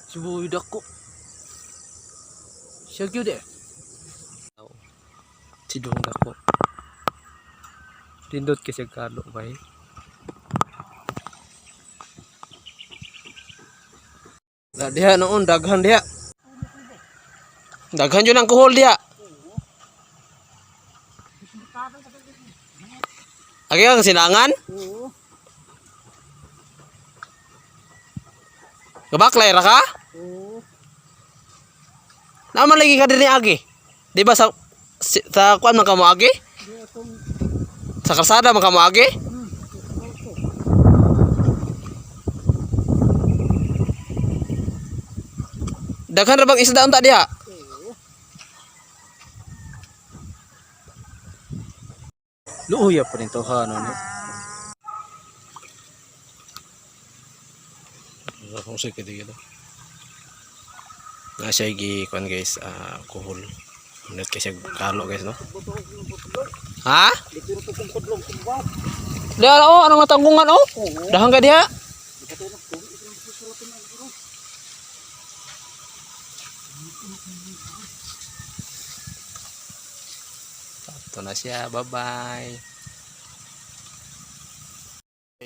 Sibuy dako. Siya gyud eh. Sidong dako. Pindot kasi kalo bay. Na diha noon daghan diha. Daghan jud ang kuhol diha. Agi ang sinangan? Oo. Gabaklay ra ka? Oo. Naman lagi ka dinhi agi. Di ba sa sa kuan man ka mo agi? Di atong Sa kalsada man ka mo agi? Daghan ra bang isda unta diha? Oo. Luoya pa rin to ha no. Kung sa kiti gitu. Na siya gi kuan guys, ah, kuhol. Munot kasi kalo guys no. Ha? Dito to kong kudlong kumba. Diha oh, anong natanggungan oh? Oo. Dahan ka diha. Ito na siya. Bye-bye.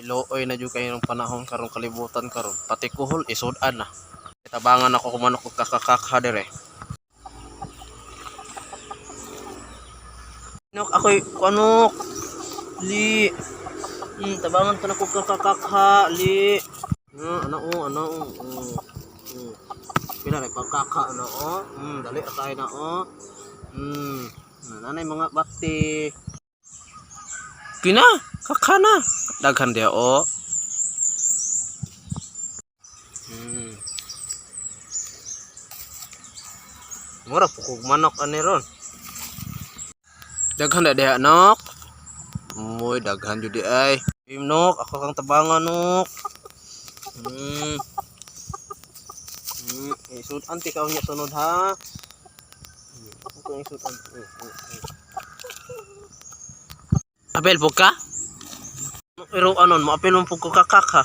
Looy na jud kayo ng panahon karong kalibutan karon. Pati kuhol isudan na. Tabangan ako kumanok og kakakakha dire. Nok ako'y kanok. Li. Tabangan pa na ko kakakakha li. Ano oh, ano oh. Pila rin pagkaka ano oh. Dali atay na oh. Nanay mga bakti. Kina, kakana. Daghan dia oh. Mura po kog manok ani ron. Daghan na diha nok. Moy daghan jud di ay. Im nok, ako kang tabangan nok. Isud anti ka unya sunod ha. Ako kang isud anti. Apel po ka? Pero anon, maapel mo po ko kakak ha.